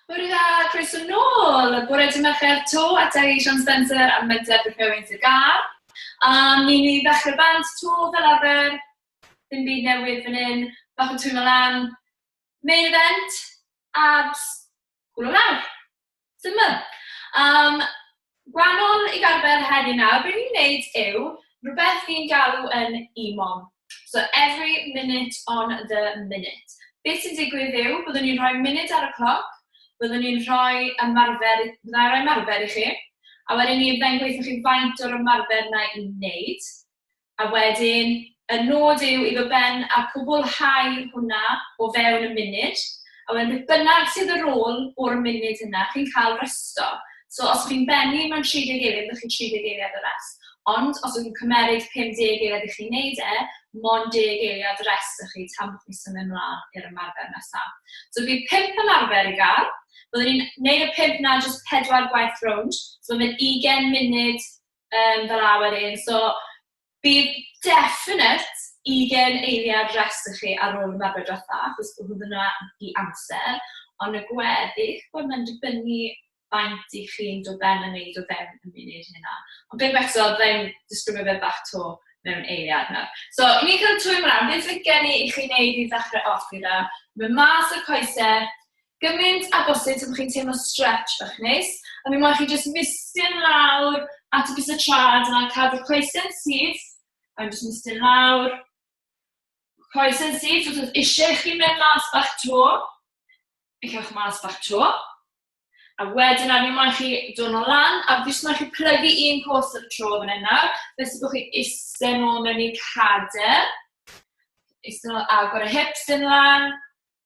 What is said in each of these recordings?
Bore da, croeso nôl! Bore dy Mercher 'to, a i Sian Spencer a Menter Gorllewin Sir Gâr. A ni'n mynd i ddechrau bant 'to fel arfer, dim byd newydd fan hyn, bach o twymo lan. Main event, abs, cwlo lawr. Syml. Um, gwahanol i arfer heddi nawr, be ni'n wneud yw rhywbeth ni'n galw yn EMOM. So every minute on the minute. Beth sy'n digwydd yw, byddwn ni'n rhoi munud ar y cloc, byddwn ni'n rhoi ymarfer, byddai'n rhoi ymarfer i chi, a wedyn ni byddai'n gweithio chi faint o'r ymarfer na i wneud. A wedyn, y nod yw i ddod ben a cwblhau hwnna o fewn y munud. A wedyn beth bynnag sydd ar ôl o'r munud yna, chi'n cael resto. So os chi'n bennu mewn 30 eiliad, byddwch chi'n 30 eiliad o rest. Ond os yw'n cymeryd 50 eiliad i chi wneud e, mond 10 eiliad rest ych chi tan bod chi'n symud mlaen i'r ymarfer nesaf. So bydd 5 ymarfer i gael. Byddwn ni'n gwneud y 5 na jyst 4 gwaith rownd. So mae'n 20 munud fel 'na wedyn. So bydd definite 20 eiliad rest i chi ar ôl ymarfer diwetha, achos oedd hwnna i amser. Ond y gweddill, wel, mae'n dibynnu faint i chi'n dod ben a wneud o fewn y munud hynna. Ond beth eto, byddai'n disgrifio fe bach 'to mewn eiliad nawr. So, i ni'n cael twym lan, beth licen ni i chi wneud i ddechrau off gyda? Mynd mas o'r coesau, gymaint a bosib tan bod chi'n teimlo stretch bach neis. A mi moyn chi jyst mistyn lawr at y bys y trad yna, cadw'r coesau'n syth. A jyst mistyn lawr. Coesau'n syth, os oes eisiau i chi mynd mas bach to, ewch mas bach to. A wedyn a mi moyn chi dod nôl lan, a fi jyst moyn chi plygu un cos ar y tro fan hyn nawr. Felly bod chi'n eistedd nôl mewn i cader. Eistedd nôl, agor y hips yn lan.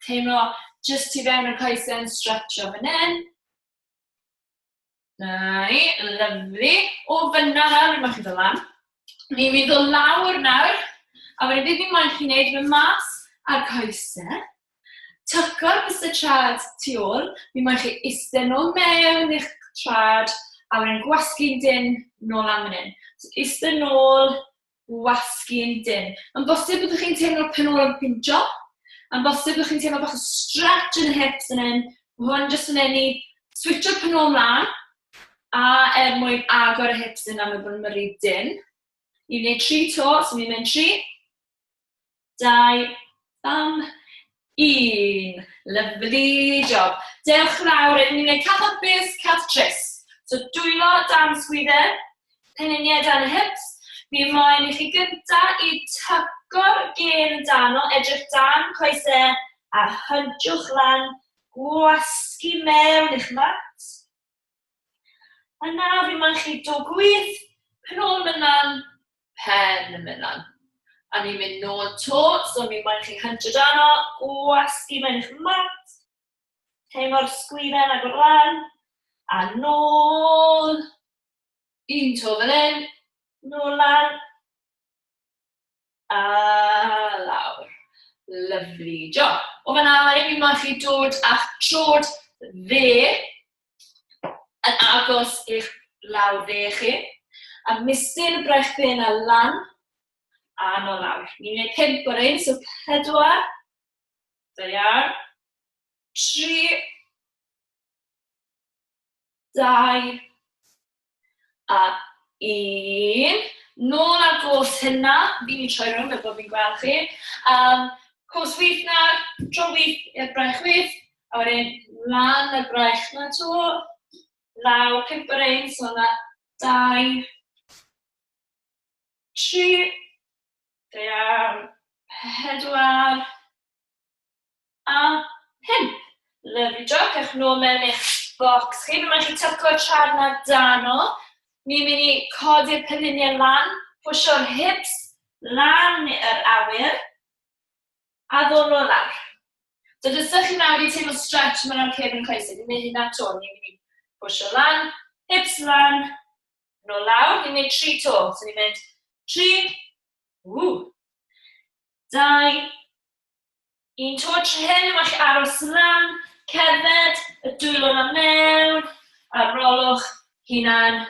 Teimlo jyst tu fewn y coesau yn stretcho fan hyn. Na ni, lyfli. O fyna nawr, mi moyn chi ddod lan. Ni'n mynd ddod lawr nawr, a wedyn beth fi'n moyn chi wneud, mynd mas ar coesau, tucio'r bys y trad tu ôl, mi moyn chi eistedd nôl mewn i'ch trad, a wedyn gwasgu'n dyn nôl lan fan hyn. So eistedd nôl, gwasgu'n dynn. Mae'n bosib byddwch chi'n teimlo'r pen ôl yn pincho. Mae'n bosib byddwch chi'n teimlo bach o stretch yn y hips yn hyn. Mae hwn jyst yn enni switcho'r pen ôl mlaen a er mwyn agor y hips yna mae bod yn rhy dynn. Ni'n gwneud tri to, so ni'n mynd tri, dau, bam, un. Lovely job. Dewch lawr, ni'n gwneud cath hapus, cath trist. So dwylo dan sgwydde, penuniau dan y hips. Mi moyn i chi gynta i tyco'r gên dano, edrych dan coesau a hyntiwch lan, gwasgu mewn i'ch mat. Yna fi moyn chi dod gwyth, pen ôl mynd lan, pen yn mynd lan. A ni'n mynd nôl to, so mi moyn chi hyntio dano, gwasgu mewn i'ch mat, teimlo'r sgwydden agor lan, a nôl, un to fel hyn, nôl lan, A lawr. Lovely job. O fan'na, mae'n i moyn chi dod â'ch trod dde yn agos i'ch law dde chi. A mistyn y braich dde yna lan a nôl lawr. Ni'n gwneud pump o'r ein, so pedwar. Da iawn. Tri. Dau. A un. Nôl ar gos hynna. Fi'n mynd i troi rownd fel bod fi'n gweld chi. Um, cos wyth nawr, tro wyth i'r braich wyth. A wedyn lan y braich na to. Lawr, pump o'r ein, so yna dau, tri, da iawn, pedwar, a 5. Lovely job, cewch nôl mewn eich bocs chi. Fe mae'n chi tyco trad na dan o. Ni'n mynd i codi'r penliniau lan, pwsio'r hips lan yr awyr, a ddod nôl lawr. So dysgwch chi nawr i teimlo stretch mewn ar cefn coesau. Ni'n mynd hynna to. Ni'n mynd i pwysio lan, hips lan, nôl lawr. Ni'n mynd tri to. So ni'n mynd tri, ww, dau, Un tro tro hyn, mae chi aros lan, cerdded y dwylo 'na mewn, a rolwch hunan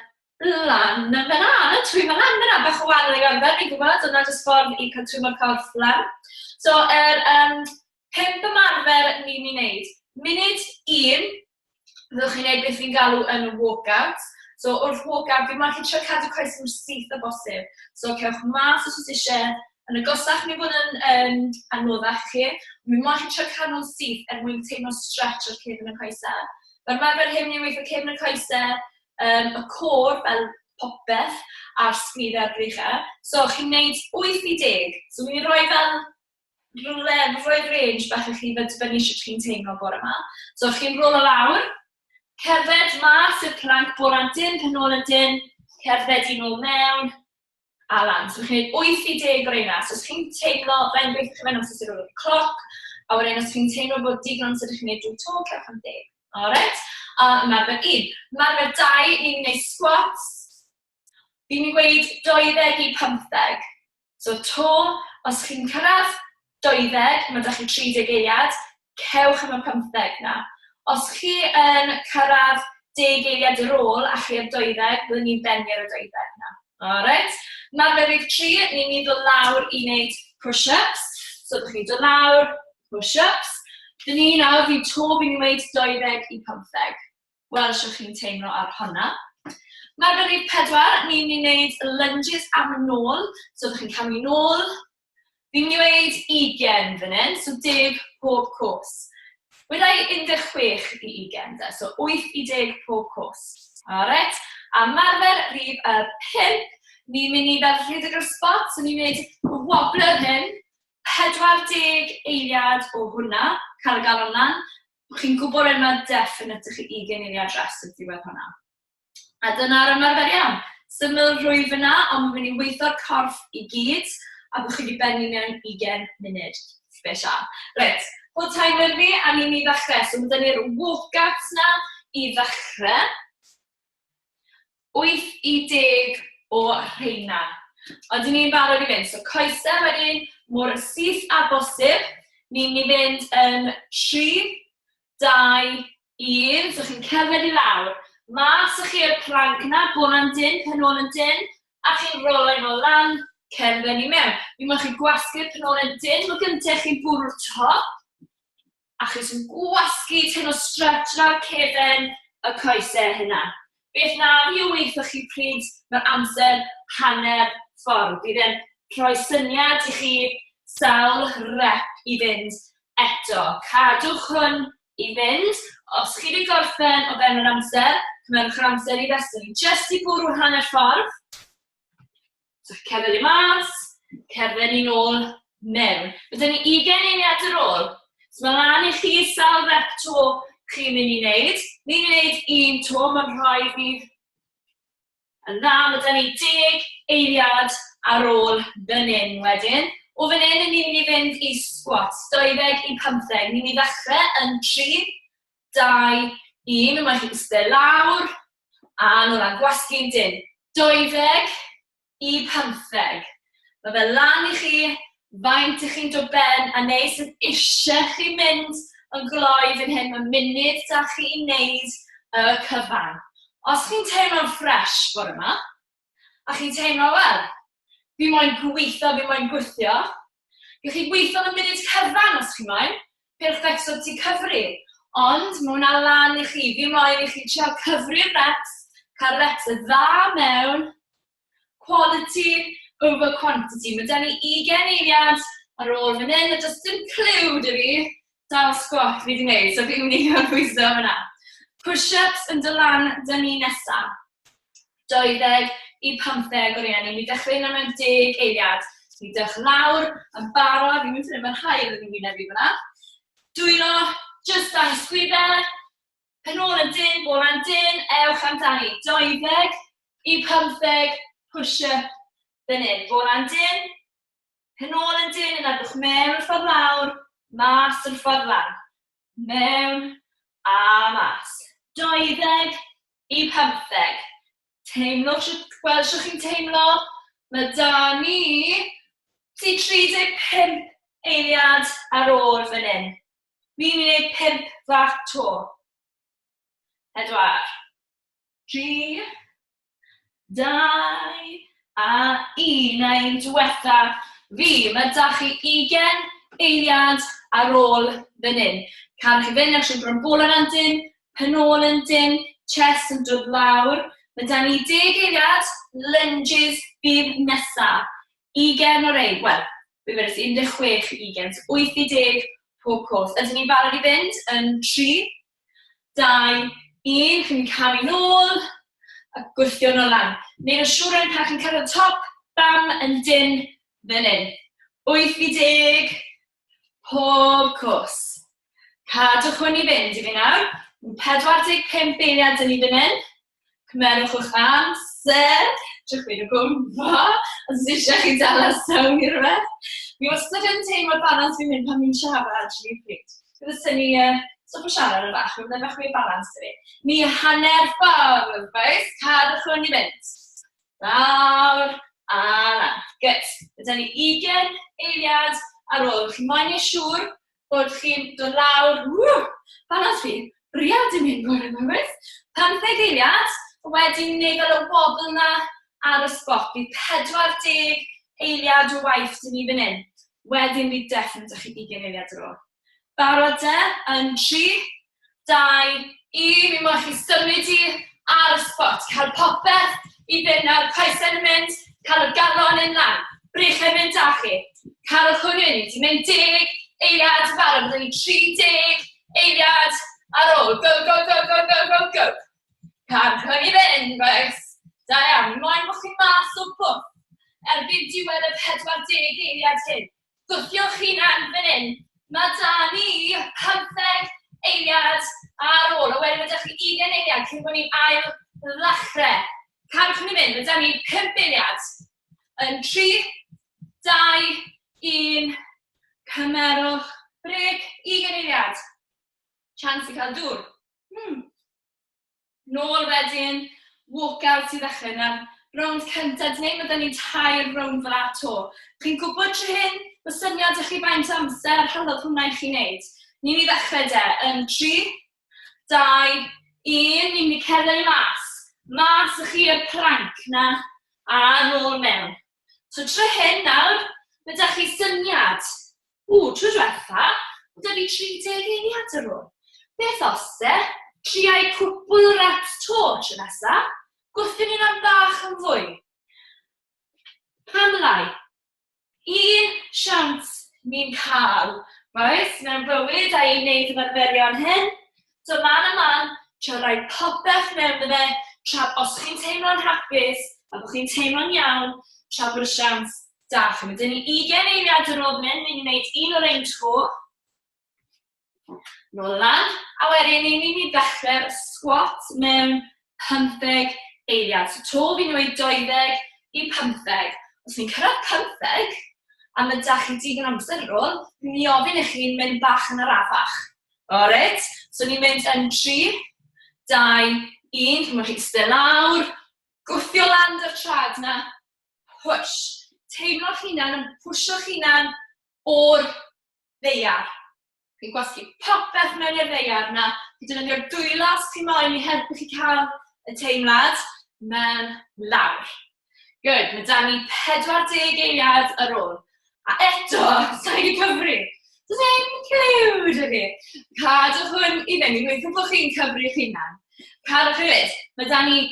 lan yn fan'na. Na, twymo lan fan'na, bach o wahanol i arfer, fi'n gwybod, ond 'na jyst ffordd i cael twymo'r corff lan. So, yr um, pump ymarfer ni'n ei wneud. Munud un. Byddwch chi'n gwneud beth fi'n galw yn walkout. So wrth walkout, fi'n moyn chi trio cadw coes mor syth â bosib. So cewch mas os oes eisiau, yn agosach mi fod yn anoddach i chi. Fi'n moyn chi trio cadw nhw'n syth er mwyn teimlo stretch o'r cefn y coesau. Mae'r ymarfer hyn yn weithio cefn y coesau, y core fel popeth, a'r sgwyddau a'r breichiau. So chi'n gwneud 8 i 10. So fi'n rhoi fel rhywle, rhoi range bach i chi fel dibynnu sut chi'n teimlo bore 'ma. So chi'n rolo lawr, cerdded mas i'r plank bora'n dyn, pen ôl yn dyn, cerdded i nôl mewn, a lan. So chi'n gwneud 8 i 10 o'r reina. So os chi'n teimlo, fe'n gweithio chi fe'n amser sy'n rôl o'r cloc, a wedyn os chi'n teimlo bod digon amser i chi'n gwneud drwy to, cewch am 10. Alright? A ymarfer 1. Ymarfer 2, ni'n gwneud squats. Fi'n mynd gweud 20 i 15. So to, os chi'n cyrraedd 20, mae 'da chi 30 eiliad, cewch am y 15 'na. Os chi yn cyrraedd 10 eiliad ar ôl a chi ar 20, byddwn ni'n bennu ar y 20 'na. Alright? Ymarfer rhif 3, ni'n mynd i ddod lawr i wneud push-ups. So ydych chi'n dod lawr, push-ups. Dyn ni nawr, fi to, fi'n mynd i weud 20 i 15. Wel, shwt chi'n teimlo ar hwnna. Mae'r rhif 4, ni'n mynd i wneud lunges am yn ôl. So, ydych chi'n camu nôl. Fi'n mynd i weud 20 fan hyn, so 10 pob cwrs. Weda i 16 i 20, de, so 8 i 10 pob cwrs. Alright, a marfer rhif y 5, ni'n mynd i fel rhedeg ar spot, so ni'n mynd wobbler hyn, 40 eiliad o hwnna, cael y galon lan. Chi'n gwybod yma definite chi 20 eiliad rest at ddiwedd hwnna. A dyna'r ymarferion. Syml rhwyf yna, ond mae'n mynd i weithio'r corff i gyd, a bod chi wedi bennu mewn 20 munud. Special. Reit, full timer fi, a ni'n mynd i ddechrau. So mae 'da ni'r walkouts 'na i ddechrau. 8 i 10 o rheina. Ond 'y ni'n barod i fynd. So coesau wedyn mor syth â bosib. Ni'n mynd i fynd yn 3, 2, 1. So chi'n cerdded i lawr. Mas â chi o'r plank 'na, bola'n dynn, pen ôl yn dynn, a chi'n rolo i nôl lan, cerdded i mewn. Fi moyn chi gwasgu'r pen ôl yn dynn, mor gynted chi'n bwrw'r top. A chi jyst yn gwasgu teimlo stretch lawr cefen y coesau hynna. Beth na fi yw weithio chi pryd mae'r amser hanner ffordd. Bydd e'n rhoi syniad i chi sawl rep i fynd eto. Cadwch hwn i fynd. Os chi wedi gorffen o fewn yr amser, cymerwch yr amser i restru. Jyst i bwrw hanner ffordd. So cerdded i mas, cerdded i nôl mewn. Mae 'da ni 20 eiliad ar ôl. So mae lan i chi sawl rep to chi'n mynd i wneud. Ni'n mynd i wneud un to, mae'n rhoi fi yn dda. Mae 'da ni 10 eiliad ar ôl fan hyn wedyn. O fan hyn, ni'n mynd i fynd i squats, 20 i 15. Ni'n mynd i ddechrau yn 3, 2, 1. Mae chi'n eistedd lawr, a nôl lan, gwasgu'n dynn. 20 i 15. Mae fe lan i chi, faint ych chi'n dod ben, a neu sydd eisiau chi mynd yn gloi fan hyn, mae munud da chi i wneud y cyfan. Os chi'n teimlo'n ffresh bore yma, a chi'n teimlo, wel, fi moyn gweithio, fi moyn gwthio, gewch chi weithio am y munud cyfan os chi moyn, peidiwch becso ti cyfri. Ond mae hwnna lan i chi, fi moyn i chi trio cyfri'r reps, cael reps y dda mewn, quality over quantity. Mae 'da ni 20 eiliad ar ôl fan hyn, a does dim cliw 'da fi sawl squat fi 'di wneud, so fi'n mynd i gorffwyso fan'na. Push-ups yn dod lan 'da ni nesa. 20 i 15 o rieni. Mi dechreuwn nhw mewn 10 eiliad. Mi dewch lawr yn barod, fi'n mynd i mae'r haul yn wyneb fi fan'na. Dwylo jyst dan y sgwyddau, pen ôl yn dynn, bol yn dynn, ewch amdani. 20 i 15 push-up fan hyn. Bol yn dynn, pen ôl yn dynn, yna dwch mewn y ffordd lawr, mas yr ffordd lan. Mewn a mas. 20 i 15. Teimlwch, gweld sut chi'n teimlo. Mae 'da ni tua 35 eiliad ar ôl fan hyn. Fi'n mynd i wneud 5 fach 'to. 4, 3, 2 a 1. A un diwetha fi. Mae 'da chi 20 eiliad ar ôl fan hyn. Cadwch chi fynd, actually bron bol yn dyn. Pen ôl yn dyn, chest yn dod lawr. Mae da ni 10 eiliad, lunges bydd nesa. 20 o rei, wel, fi wedes i 16 i 20, so 8 i 10 pob cwrs. Ydyn ni'n barod i fynd? Yn 3, 2, 1, chi'n mynd camu nôl a gwthio nôl lan. Neud yn siŵr yn pan chi'n cyrraedd y top, bam, yn dyn fan hyn. 8 i 10, pob cwrs. Cadwch hwn i fynd i fi nawr. 45 eiliad dyn ni fan hyn. Cymerwch eich amser. Triwch beidio gwmpo, os oes eisiau chi dal ar sawl neu rhywbeth. Mi wastad yn teimlo'r balans fi'n mynd pan fi'n siarad rhyw pryd. Bydd y syni stop o siarad yn bach, bydd bach mwy o balans 'da fi. Ni hanner ffordd, bois, cadwch hwn i fynd. Lawr a lan. Good. Mae 'da ni 20 eiliad ar ôl. Chi moyn neud siŵr bod chi'n dod lawr, ww, balans fi, real dim hyn bore yma, bois. 15 eiliad, wedyn neud fel y wobble 'na ar y spot. Bydd 40 eiliad o waith 'da ni fan hyn. Wedyn bydd definite 'da chi 20 eiliad ar ôl. Barod te? Yn 3, 2, 1. Mi moyn chi symud i ar y spot. Cael popeth i fynd nawr. Coesau'n mynd, cael y galon yn lan. Breichiau'n mynd â chi. Cadwch hwn i fynd. Ti'n mynd 10 eiliad yn barod. Byddwn ni 30 eiliad ar ôl. Go, go, go, go, go, go, go. Cadwch hwn i fynd, bois. Da iawn. Mi moyn bod chi mas o bwth erbyn diwedd y 40 eiliad hyn. Gwthiwch hunan fan hyn. Mae 'da ni 15 eiliad ar ôl, a wedyn mae 'da chi 20 eiliad cyn bod ni'n ail ddechrau. Cadwch ni fynd, mae 'da ni 5 eiliad. Yn 3, 2, 1, cymerwch brêc, 20 eiliad. Chance i cael dŵr. Nôl wedyn, walkout i ddechrau. Na'r rownd cyntaf 'di wneud, mae 'da ni tair rownd fel 'a 'to. Chi'n gwybod trwy hyn, mae syniad 'da chi faint o amser halodd hwnna i chi wneud. Ni'n mynd i ddechrau de, yn 3, 2, 1, ni'n mynd i cerdded i mas. Mas â chi i'r plank 'na, a nôl mewn. So trwy hyn nawr, mae 'da chi syniad. Ww, tro diwetha, oedd 'da fi 30 eiliad ar ôl. Beth os de, triai cwpwl o reps 'to tro nesa? Gwthio ni'n am bach yn fwy. Pam lai? Un siawns ni'n cael, bois, mewn bywyd a i wneud ymarferion hyn. So man a man, trio rhoi popeth mewn iddo fe, tra os chi'n teimlo'n hapus a bod chi'n teimlo'n iawn, tra bod y siawns da chi. Mae dyn ni 20 eiliad ar ôl fan hyn, ni'n gwneud un o'r ein to. Nôl lan, a wedyn ni'n mynd i ddechrau'r squat mewn 15 eiliad. So to fi'n dweud 20 i 15. Os ni'n cyrraedd 15, a mae da chi digon amser ar ôl, fi'n mynd i ofyn i chi mynd bach yn arafach. Alright, so ni'n mynd yn 3, 2, 1, chi'n mynd chi eistedd lawr, gwthio lan dy'r trad na, push. Teimlo'ch hunan yn pwsio'ch hunan o'r ddaear. Chi'n gwasgu popeth mewn i'r ddaear na, chi'n defnyddio'r dwylo os chi moyn i helpu chi cael y teimlad mewn lawr. Good, mae 'da ni 40 eiliad ar ôl. A eto, sa i 'di cyfri. Does dim cliw 'da fi. Cadwch hwn i fynd, fi'n gobeithio bod chi'n cyfri'ch hunan. Cadwch i fynd. Mae 'da ni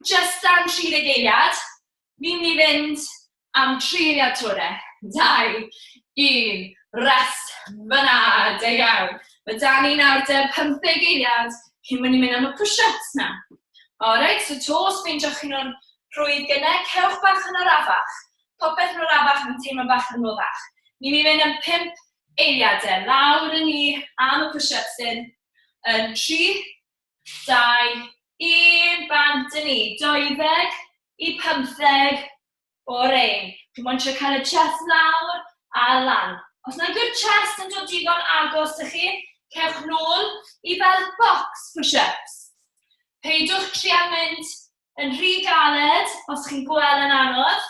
jyst dan 30 eiliad. Ni'n mynd i fynd am 3 eiliad 'to de. 2, 1, rest fan'na, da iawn. Mae 'da ni nawr de 15 eiliad cyn bod ni'n mynd am y push-ups 'na. Alright, so 'to, os ffeindioch chi nhw'n rhwydd gynne, cewch bach yn arafach. Popeth yn arafach yn teimlo bach yn oddach. Ni'n mynd i fynd am 5 eiliad de. Lawr â ni am y push-ups hyn. Yn 3, 2, 1, bant â ni. 20 i 15 o'r ein. Chi'n moyn trio cael y chest lawr a lan. Os nag yw'r chest yn dod digon agos i chi, cewch nôl i fel box push-ups. Peidwch trio mynd yn rhy galed os chi'n gweld yn anodd.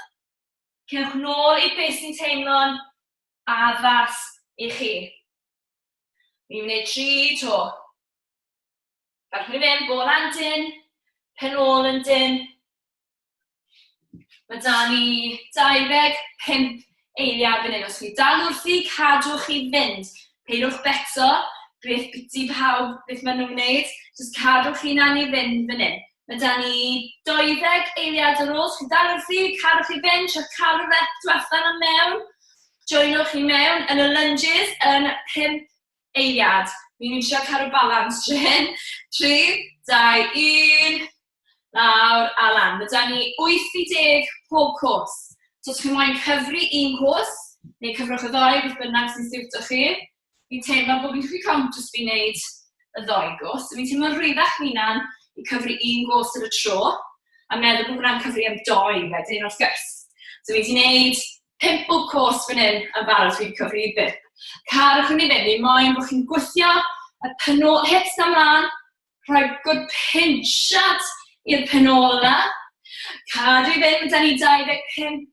Cewch nôl i beth sy'n teimlo'n addas i chi. Ni'n gwneud tri to. Gallwch chi fynd bol lan dyn, pen ôl yn dyn. Mae da ni 25 eiliad fan hyn. Os chi dal wrthi, cadwch chi fynd. Peidwch becso, Beth biti pawb, beth maen nhw'n wneud. Jyst cadwch hunan i fynd fan hyn. Mae 'da ni 20 eiliad ar ôl. Os chi'n dal wrthi, cadwch i fynd, trio cael y rep diwetha 'na mewn. Joinwch chi mewn yn y lunges yn 5 eiliad. Ni'n mynd trio cadw balans tro hyn. 3, 2, 1. Lawr a lan. Mae 'da ni 8 i 10 pob cwrs. So os chi moyn cyfri un cwrs, neu cyfrwch y ddou, beth bynnag sy'n siwto chi. Fi'n teimlo bod fi'n gallu count os fi'n neud y ddou gwrs. So fi'n teimlo'n rhwyddach fy hunan i cyfri un gwrs ar y tro, a meddwl bod hwnna'n cyfri am dou wedyn wrth gwrs. So fi 'di neud 5 bob cwrs fan hyn yn barod, fi 'di cyfri i 5. Carwch i ni fynd, fi moyn bod chi'n gwthio y penôl, hips na mlaen, Rhoi good pinsiad i'r pen ôl 'na. Cadw i fynd, 'da ni 25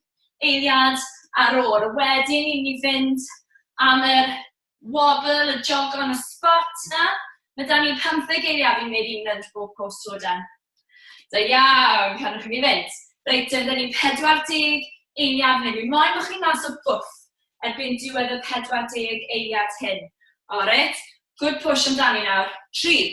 eiliad ar ôl. Wedyn i ni fynd am yr wobble, y jog on y spot 'na. Mae 'da ni 15 eiliad fi'n gwneud un lunge bob cwrs tro dan. Da iawn, cadwch i ni fynd. Reit, 'da ni 40 eiliad fan hyn. Fi moyn bod chi mas o bwff erbyn diwedd y 40 eiliad hyn. Alright, good push amdani nawr. 3,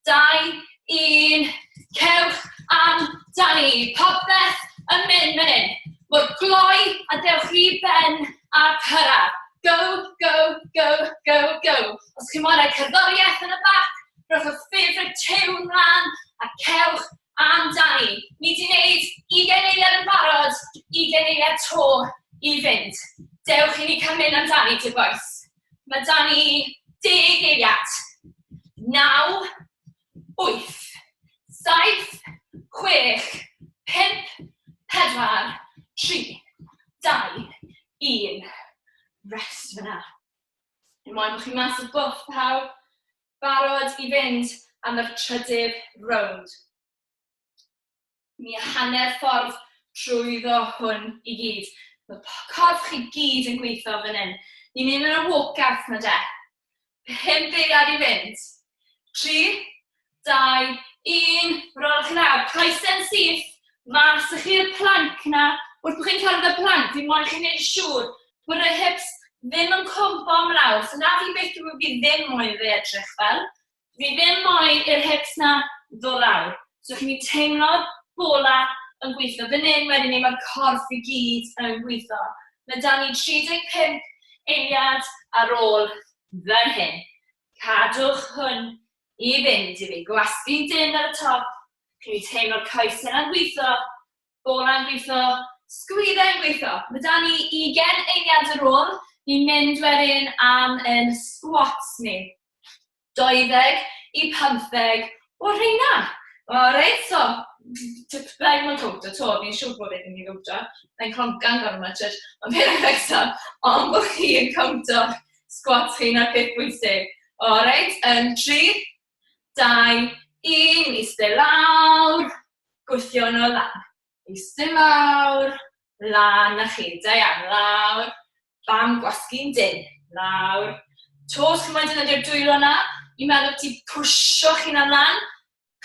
2, 1, cewch amdani. Popeth yn mynd fan hyn. Mor gloi a dewch i ben a cyrraedd. Go, go, go, go, go. Os chi'n moyn rhoi cerddoriaeth yn y bac, rhowch y favourite tune mlaen a cewch amdani. Ni 'di wneud ugain eiliad yn barod, ugain eiliad 'to i fynd. Dewch i ni cael mynd amdani te bois. Mae 'da ni 10 eiliad. 9, 8, 7, 6, 5, 4, 3, 2, 1. Rest fyna. Ni moyn bod chi mas o bwff pawb. Barod i fynd am yr trydydd rownd. Ni hanner ffordd trwyddo hwn i gyd. Mae corff chi gyd yn gweithio fan hyn. Ni'n mynd yn y walkout na de. 5 eiliad i fynd. 3, 2, 1, rolwch chi lawr. Coesau'n syth, mas â chi'r plank na. Wrth bod chi'n cyrraedd y plank, fi moyn chi'n neud siŵr bod y hips ddim yn cwmpo am lawr. So na fi beth dwi fi ddim moyn iddo edrych fel. Fi ddim moyn i'r hips na ddod lawr. So chi'n mynd teimlo'r bola yn gweithio. Fan hyn wedyn ni, mae'r corff i gyd yn gweithio. Mae 'da ni 35 eiliad ar ôl fan hyn. Cadwch hwn i fynd i fi. Gwasgu'n dynn ar y top. Chi'n mynd teimlo'r coesau yna'n gweithio, bola'n gweithio, sgwyddau'n gweithio. Mae 'da ni 20 eiliad ar ôl. Ni'n mynd wedyn am yn squats ni. 20 i 15 o rheina. Alright, so, rhaid mae'n cowntio to, fi'n siŵr bod e'n mynd i gowntio. Mae'n cloncan gormod, church, ond fe'n rhaid ond bod chi yn cowntio squats chi na'r peth bwysig. Alright, yn 3, 2, 1, eistedd lawr, gwthio nhw lan. Eistedd lawr, lan a chi, da iawn, lawr, bam, gwasgu'n dynn, lawr. Toes, chi'n moyn defnyddio'r dwylo 'na i meddwl bod ti'n pwsio chi'n lan.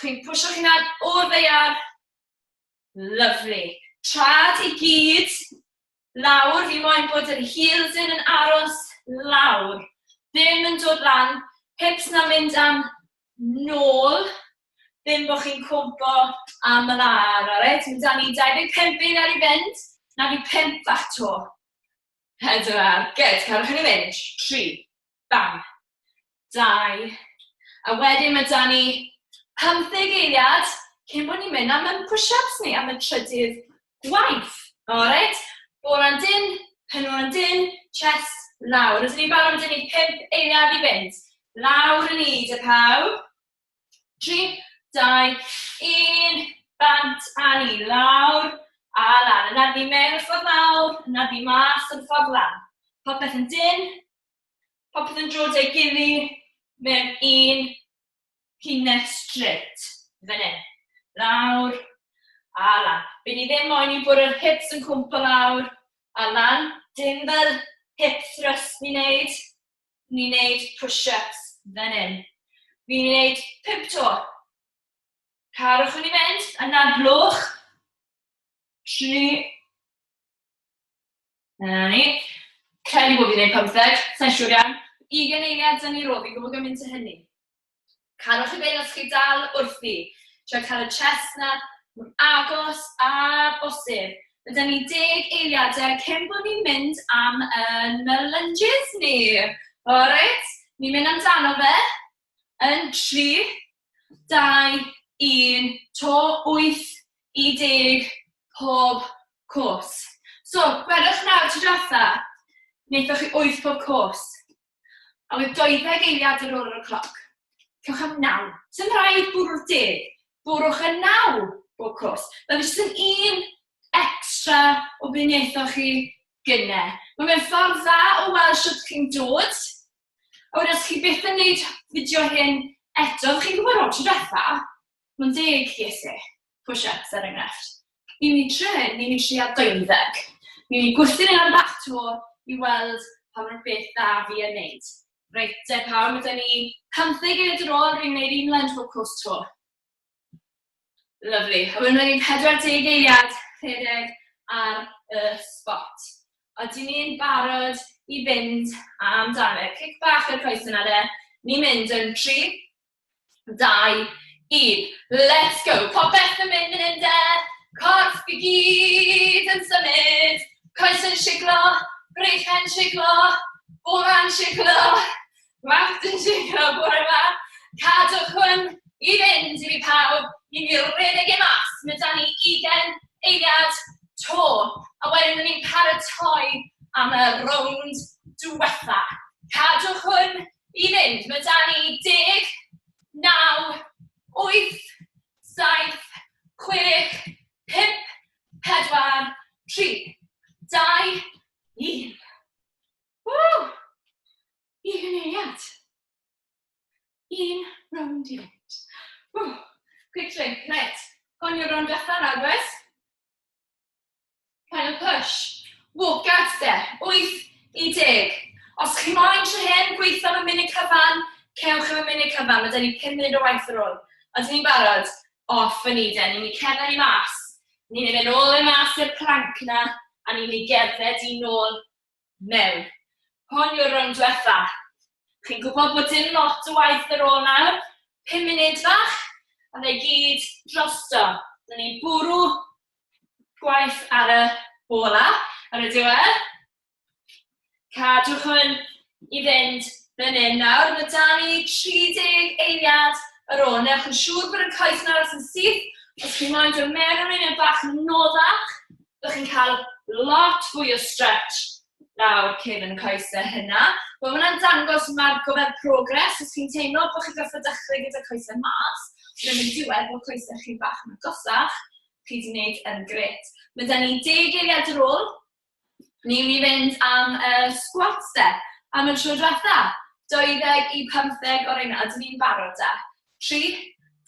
Chi'n pwsio chi'n lan o'r ddaear. Lyfli. Trad i gyd lawr, fi moyn bod yr heels in yn aros lawr. Ddim yn dod lan, hips na mynd am nôl, ddim bod chi'n cwmpo am y lan, alright? Mae 'da ni 25 eiliad i fynd, na fi 5 fach 'to. Pedwar, good, cadwch chi fynd. 3, bam, 2, a wedyn mae 'da ni 15 eiliad cyn bod ni'n mynd am ein push-ups ni, am y trydydd gwaith. Alright, bola'n dynn, pen ôl yn dynn, chest lawr. Rydyn ni'n barod, mae 'da ni 5 eiliad i fynd. Lawr y ni, de pawb. 3, 2, 1, bant a ni. Lawr a lan. Yna fi mewn y ffordd lawr, yna fi mas yn ffordd lan. Popeth yn dynn, popeth yn dod ei gilydd mewn un llinell straight. Fan hyn. Lawr a lan. Be ni ddim moyn yw bod yr hips yn cwmpo lawr a lan. Dim fel hip thrust ni'n neud. Ni'n neud push-ups fan hyn. Fi'n neud 5 to. Carwch yn i fynd, anadlwch. 3. Na ni. Credu bod fi'n neud 15, sa'n siŵr iawn. 20 eiliad 'da ni rôl, fi'n gwybod gymaint o hynny. Cadwch chi fynd os chi dal wrthi. Trio cael y chest 'na mor agos a bosib. Mae 'da ni 10 eiliadau cyn bod ni'n mynd am yn lunges ni. Alright, ni'n mynd amdano fe yn 3, 2, 1, to 8 i 10 pob cwrs. So, gwedwch nawr tro diwetha, wnaethoch chi 8 pob cwrs. A wedd 20 eiliad ar ôl ar y cloc. Cewch am 9. Sdim rhaid bwrw'r 10. Bwrwch y 9 bob cwrs. Mae fe jyst yn un extra o be wnaethoch chi gynne. Mae fe'n ffordd dda o weld shwt chi'n dod. A wedyn os chi byth yn wneud fideo hyn eto, chi'n gwybod, o, tro diwetha, mae'n deg ges i push-ups er enghraifft. Ni'n mynd i trio hyn, ni'n mynd i trio 12. Ni'n mynd i gwthio hyn am bach to i weld pa mor beth dda fi yn neud. Reit te pawb, mae 'da ni 15 eiliad ar ôl, fi'n gwneud un lunge bob cwrs to. Lyfli. A wedyn mae ni'n 40 eiliad rhedeg ar y spot. A dyn ni'n barod i fynd amdano. Cic bach i'r coes yna de. Ni'n mynd yn 3, 2, 1. Let's go! Popeth yn mynd yn un de. Corff i gyd yn symud. Coes yn siglo, breichau'n siglo, bola'n siglo, gwallt yn siglo bore yma. Cadwch hwn i fynd i fi pawb. Ni'n mynd i redeg e mas. Mae 'da ni 20 eiliad 'to. A wedyn ni'n paratoi am y rownd diwetha. Cadwch hwn i fynd. Mae 'da ni 10, 9, 8, 7, 6, 5, 4, 3, 2, 1. Woo! Un eiliad. Un rownd i fynd. Woo! Quick drink. Reit. Hwn yw'r rownd diwetha nawr, bois. Final push. Walkout de. 8 i 10. Os chi moyn tro hyn, gweithio am y munud cyfan, cewch am y munud cyfan. Mae 'da ni 5 munud o waith ar ôl. Ydyn ni'n barod? Off â ni de. Ni'n mynd i cerdded i mas. Ni'n mynd nôl i mas i'r plank 'na, a ni'n mynd i gerdded i nôl mewn. Hwn yw'r rownd diwetha. Chi'n gwybod bod dim lot o waith ar ôl nawr. 5 munud fach, a fe gyd drosto. Dyna ni'n bwrw gwaith ar y bola ar y diwedd. Cadwch hwn i fynd fan hyn nawr. Mae 'da ni 30 eiliad ar ôl. Newch yn siŵr bod y coes yn aros yn syth. Os chi moyn dod mewn am munud bach noddach, byddwch chi'n cael lot fwy o stretch lawr cefn y coesau hynna. Mae hwnna'n dangos marco fel progress. Os chi'n teimlo bod chi'n gorfod dechrau gyda coesau mas, ond yn y diwedd bod coesau chi bach yn agosach, chi 'di wneud yn grêt. Mae 'da ni 10 eiliad ar ôl. Ni'n mynd i fynd am y squats de, am y tro diwetha. 20 i 15 o'r reina, a dyn ni'n barod de. 3,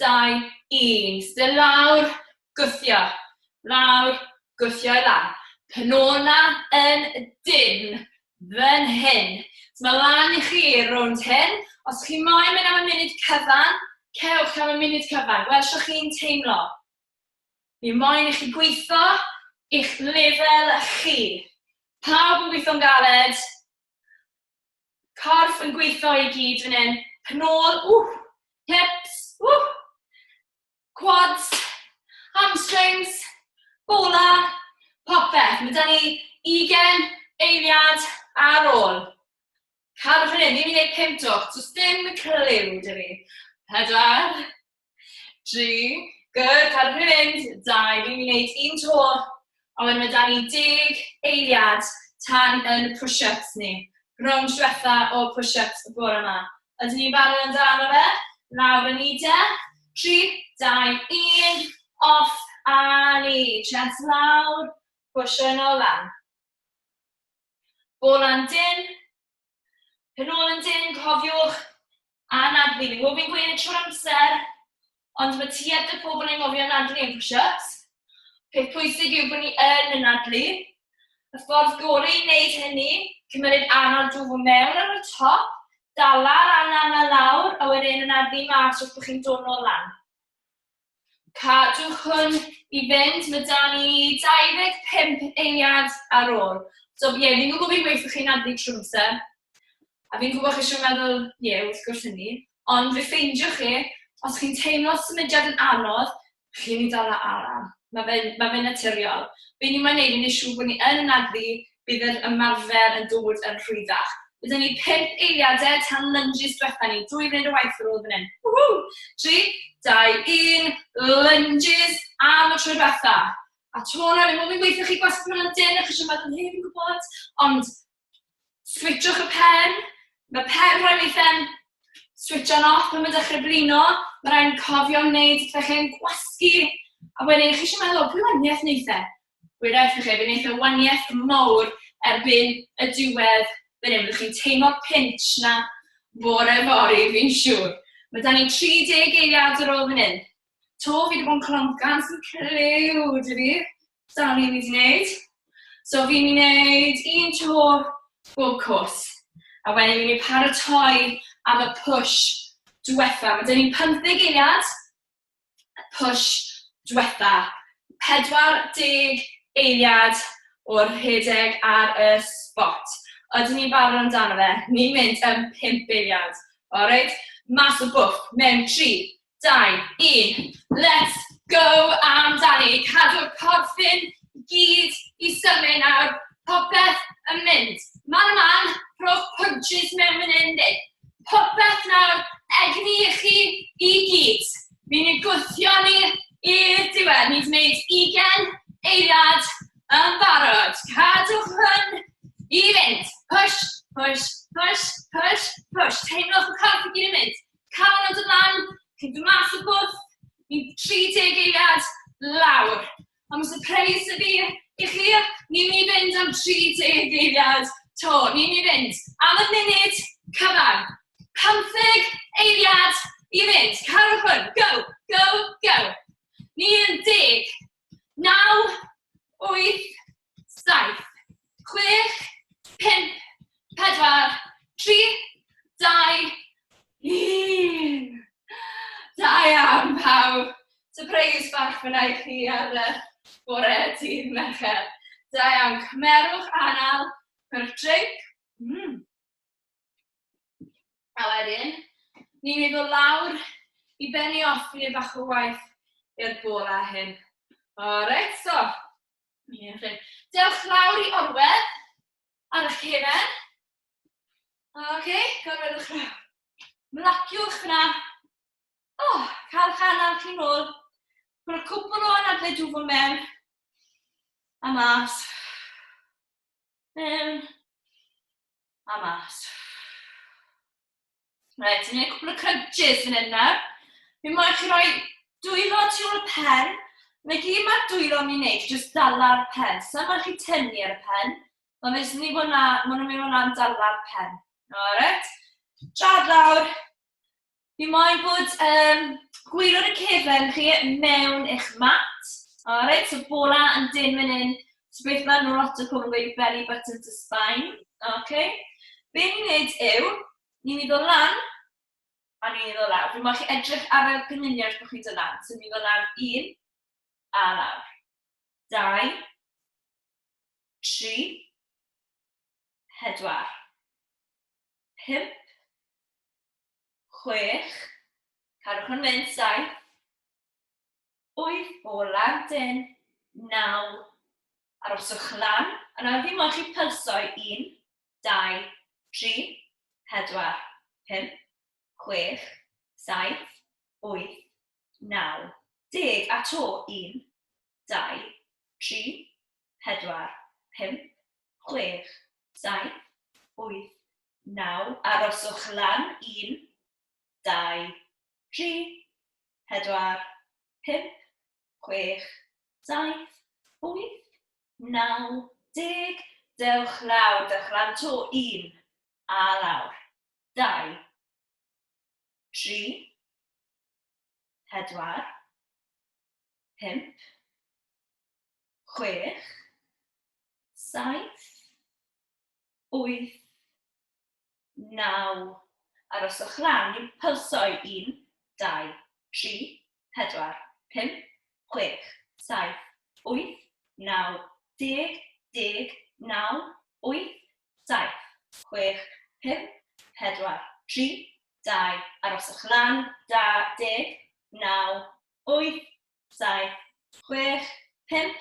2, 1. Still lawr, gwthio. Lawr, gwthio i lan. Penona yn dynn fan hyn. So mae lan i chi rownd hyn. Os chi moyn mynd am y munud cyfan, cewch am y munud cyfan. Gweld sut chi'n teimlo. Fi moyn i chi gweithio i'ch lefel chi. Pawb yn gweithio'n galed. Corff yn gweithio i gyd fan hyn. Penôl, ww, hips, ww, quads, hamstrings, bola, popeth. Mae 'da ni 20 eiliad ar ôl. Cadwch fan hyn, ni'n mynd i wneud 5 dwch, so dim cliw 'da fi. 4, 3, good, cadwch ni fynd, 2, fi'n mynd i wneud un to, a wedyn mae 'da ni 10 eiliad tan yn push-ups ni. Rownd diwetha o push-ups y bore yma. Ydyn ni'n barod amdano fe? Lawr â ni de. 3, 2, 1, off a ni. Chest lawr, push yn ôl lan. Bola'n dynn, pen ôl yn dynn, cofiwch anadlu. Fi'n gwybod fi'n gweud e trwy'r amser, ond mae tuedd y pobl yn ngofio anadlu yn push-ups. Peth pwysig yw bod ni yn anadlu. Y ffordd gorau i wneud hynny, cymeryd anadl dwfn mewn ar y top, dala'r anadl 'na lawr, a wedyn anadlu mas wrth bod chi'n dod nôl lan. Cadwch hwn i fynd, mae 'da ni 25 eiliad ar ôl. So ie, fi'n gwybod fi'n gweud wrthoch chi'n anadlu trwy'r amser. A fi'n gwybod chi eisiau meddwl, ie, wrth gwrs hynny. Ond fe ffeindiwch chi, os chi'n teimlo symudiad yn anodd, chi'n mynd i dala alan. Mae fe'n ma fe naturiol. Be ni moyn neud yw wneud siŵr bod ni yn anadlu, bydd yr ymarfer yn dod yn rhwyddach. Byddwn ni 5 eiliadau tan lunges diwetha ni. 2 funud o waith ar ôl fan hyn. Woohoo! 3, 2, 1, lunges am y tro diwetha. A to na, fi'n fi'n gweithio chi gwasgu hwnna'n dyn, achos eisiau meddwl, hei, fi'n gwybod. Ond switchwch y pen. Mae pen rhai weithiau'n switcho'n off pan mae'n dechrau blino. Mae rhaid cofio wneud pethau chi'n gwasgu. A wedyn, chi eisiau meddwl, pwy waniaeth wneith e? Wydais i chi, fe wneith e waniaeth mawr erbyn y diwedd fan hyn. Byddwch chi'n teimlo'r pinch na bore fory, fi'n siŵr. Mae da ni 30 eiliad ar ôl fan hyn. To, fi wedi bod yn cloncan sy'n clyw, dy fi. Dal i wedi wneud. So fi'n mynd i wneud un to bob cwrs. A wedyn fi'n mynd i paratoi am y push diwetha. Mae dyn ni'n 15 eiliad, push diwetha. 40 eiliad o'r rhedeg ar y spot. Ydyn ni'n barod amdano fe? Ni'n mynd yn 5 eiliad. Alright? Mas o bwff mewn 3, 2, 1. Let's go amdani. Cadw'r corffyn gyd i symud nawr. Popeth yn mynd. Man a man, rhowch punches mewn fan hyn dyn. Popeth nawr, egni i chi i gyd. Ni'n ei gwthio ni i'r diwedd. Ni'n gwneud 20 eiliad yn barod. Cadwch hwn i fynd. Push, push, push, push, push. Teimlwch y corff i gyd yn mynd. Calon yn dod lan, chi'n dod mas o bwth, ni'n 30 eiliad lawr. Ond mae surprise i fi i chi, ni'n mynd i fynd am 30 eiliad to. Ni'n mynd i fynd am y munud cyfan. 15 eiliad i fynd. Carwch hwn. Go, go, go. Ni yn 10, 9, 8, 7, 6, 5, 4, 3, 2, 1. Da iawn, pawb. Surprise bach fyna i chi ar y bore dydd Mercher. Da iawn, cymerwch anal, cymerwch drink. A wedyn, ni'n mynd i ddod lawr i benni off i bach o waith i'r bola hyn. Alright, so, Dewch lawr i orwedd ar eich cefen. Ok, gorweddwch lawr. Mlaciwch fyna. Oh, cael eich anaf chi'n ôl. Mae'n cwpl o anadlau dwfn mewn. A mas. Mewn. A mas. Reit, ni'n gwneud cwpl o crunches fan hyn nawr. Fi moyn chi roi dwylo tu ôl y pen. Na gyd mae'r dwylo yn mynd i wneud, jyst dala'r pen. So mae'n chi tynnu ar y pen. Mae'n mynd i fod na, maen nhw'n mynd i fod na'n dala'r pen. Alright. Trad lawr. Fi moyn bod um, gwylod y cefen chi mewn eich mat. Alright, so bola yn dyn fan hyn. So beth maen nhw lot o pobl yn gweud belly button to spine. Okay. Be ni'n gwneud yw, ni'n mynd i ddod lan, a ni'n mynd i ddod lawr. Fi moyn chi edrych ar y pengliniau wrth bod chi'n dod lan. So ni'n mynd i ddod lan un, a lawr. 2, 3, 4, 5, 6, cadwch yn mynd, 7, 8, o lan dyn, 9, aroswch lan, a nawr fi moyn chi pylso i 1, 2, 3, 4, 5, 6, 7, 8, 9, 10, a to 1, 2, 3, 4, 5, 6, 7, 8, 9, aroswch lan, 1, 2, 3, 4, 5, 6, 7, 8, 9, 10, dewch lawr, dewch lan to, 1, a lawr, 2, 3, 4, 5, 6, 7, 8, 9, aroswch lan i'r pylsau, 1, 2, 3, 4, 5, 6, 7, 8, 9, 10, 10, 9, 8, 7, 6, 5, 4, 3, 2, aroswch lan, da, 10, 9, 8, 7, 6, 5,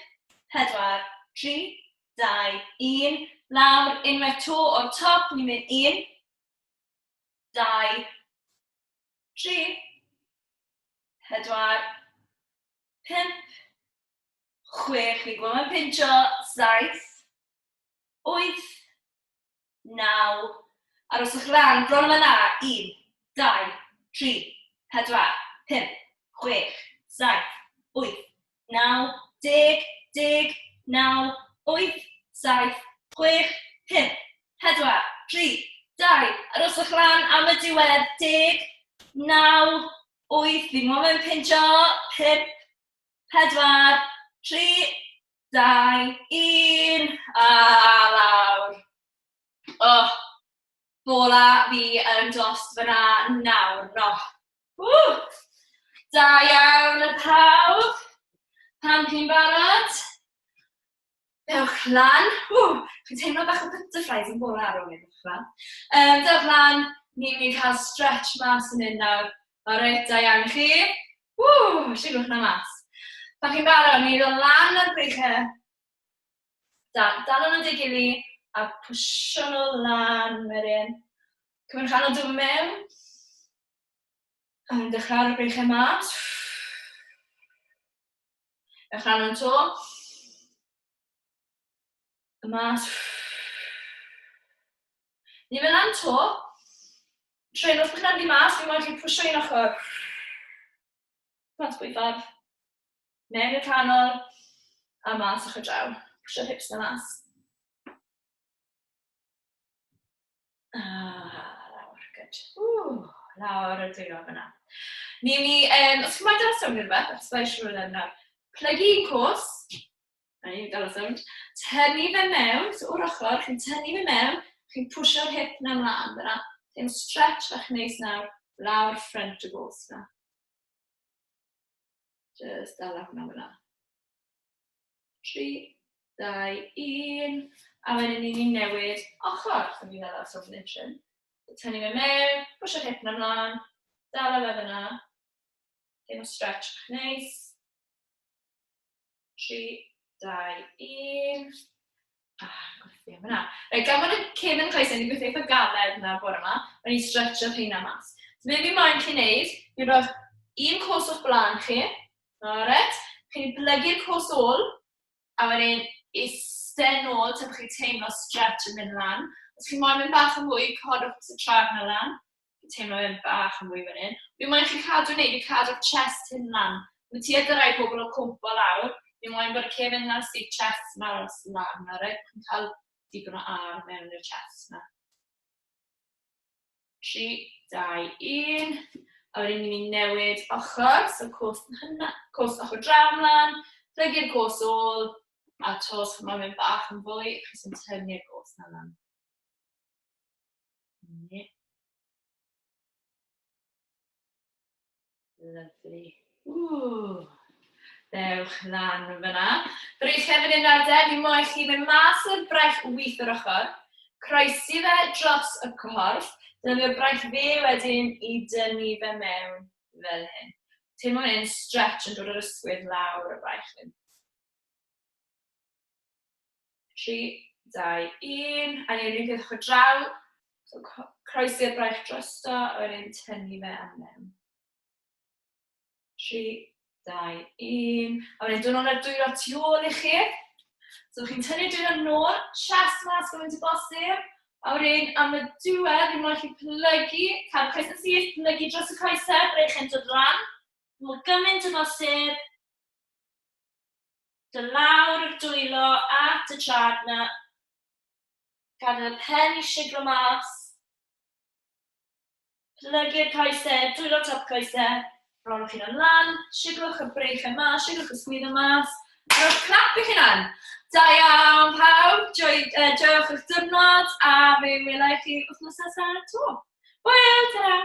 4, 3, 2, 1. Lawr, unwaith to o'r top, ni'n mynd 1, 2, 3, 4, 5, 6, fi'n gwybod mae'n pincho, 7, 8, 9, aroswch lan, bron yma na, 1, 2, 3, 4, 5, 6, 7, 8, 9, 10, 10, 9, 8, 7, 6, 5, 4, 3, 2, aroswch lan am y diwedd, 10, 9, 8, fi'n gwybod mae'n pincho, 5, 4, 3, 2, 1, a lawr. Oh, bola fi yn dost fyna nawr, no. Ww! Da iawn y pawb. Pan chi'n barod? Dewch lan. Ww, chi'n teimlo bach o butterflies yn bola ar ôl i ddechrau. Dewch lan, ni'n mynd i cael stretch mas yn hyn nawr. Alright, da iawn i chi. Ww, siglwch na mas. Pan chi'n barod, ni'n dod lan ar breichiau. Da, dal nhw dy gili a pwysio nhw lan wedyn. Cymryd rhan o dŵr mewn. A ni'n dechrau ar y breichiau mas. Ewch lan yn to. Y mas. Ni'n mynd lan to. Trin, wrth bod chi'n mas, fi'n moyn chi pwysio un ochr. Plant bwy ffordd. Mewn i'r canol. A mas ochr draw. Pwysio'r hips na mas. Ah, lawr, good. Ww, lawr y dwylo fyna. Ni'n mynd i, os chi'n moyn dal sownd neu rhywbeth, achos fe eisiau rhywun nawr, plygu un cos, na ni, dal sownd, tynnu fe mewn, so o'r ochr, chi'n tynnu fe mewn, chi'n pwsio'r hip na mlaen fyna. Chi'n stretch fach neis nawr, lawr ffrant y gos na. Just dal hwnna fyna. 3, 2, 1. A wedyn ni'n mynd newid ochr. So ni'n meddwl so fan hyn. So tynnu fe mewn, pwysio'r hip na mlaen, dal e fyna. Dim o stretch bach neis. 3, 2, 1. Ah, gweithio fyna. Reit, gan bod y cefn yn coesau, ni'n gweithio eitha galed na bore yma, o'n i'n stretcho rheina mas. So be fi moyn chi wneud, fi'n rhoi un cos o'ch blaen chi, alright? Chi'n plygu'r cos ôl, a wedyn eistedd nôl tan bod chi'n teimlo stretch yn mynd lan. Os chi'n moyn mynd bach yn fwy, codwch y traed 'na lan. Fi'n teimlo fe'n bach yn fwy fan hyn. Fi moyn chi cadw wneud i cadw'r chest hyn lan. Mae tuedd â rai pobl o cwmpo lawr. Fi moyn bod y cefn yna sydd chest yn aros lan, alright? Chi'n cael digon o aer mewn i'r chest 'na. 3, 2, 1. A wedyn ni'n mynd i newid ochr, so cos, hynna, cos ochr draw ymlaen, plygu'r cos ôl, a to, os chi'n mynd bach yn fwy, chi sy'n tynnu'r gos na lan. Ne. Lovely. Ww. Dewch lan fyna. Breichiau fan hyn nawr de, fi moyn chi mynd mas o'r braich wyth yr ochr, croesi fe dros y corff, defnyddio'r braich dde wedyn i dynnu fe mewn fel hyn. Teimlo hyn stretch yn dod o'r ysgwydd lawr y braich hyn. 3, 2, 1. A ni'n rhywun peth ochr draw. So, croesi'r braich drosto, a wedyn tynnu fe am mewn. 3, 2, 1. A wedyn dod nôl â'r dwylo tu ôl i chi. So chi'n tynnu dwylo nôl, chest mas gymaint o bosib. A wedyn am y diwedd, fi'n moyn chi plygu, cadw coes yn syth, plygu dros y coesau, brech yn dod lan. Mor gymaint o bosib. Dod lawr yr dwylo at y traed na. Gadael y pen i siglo mas. Plygu'r coesau, dwylo top coesau, rhowch chi'n lan, siglwch y breichau mas, siglwch y sgwyddo mas, rhowch clap i chi'n lan. Da iawn pawb, joiwch eich diwrnod a fe wela i chi wythnos nesaf 'to. Hwyl, ta-ra!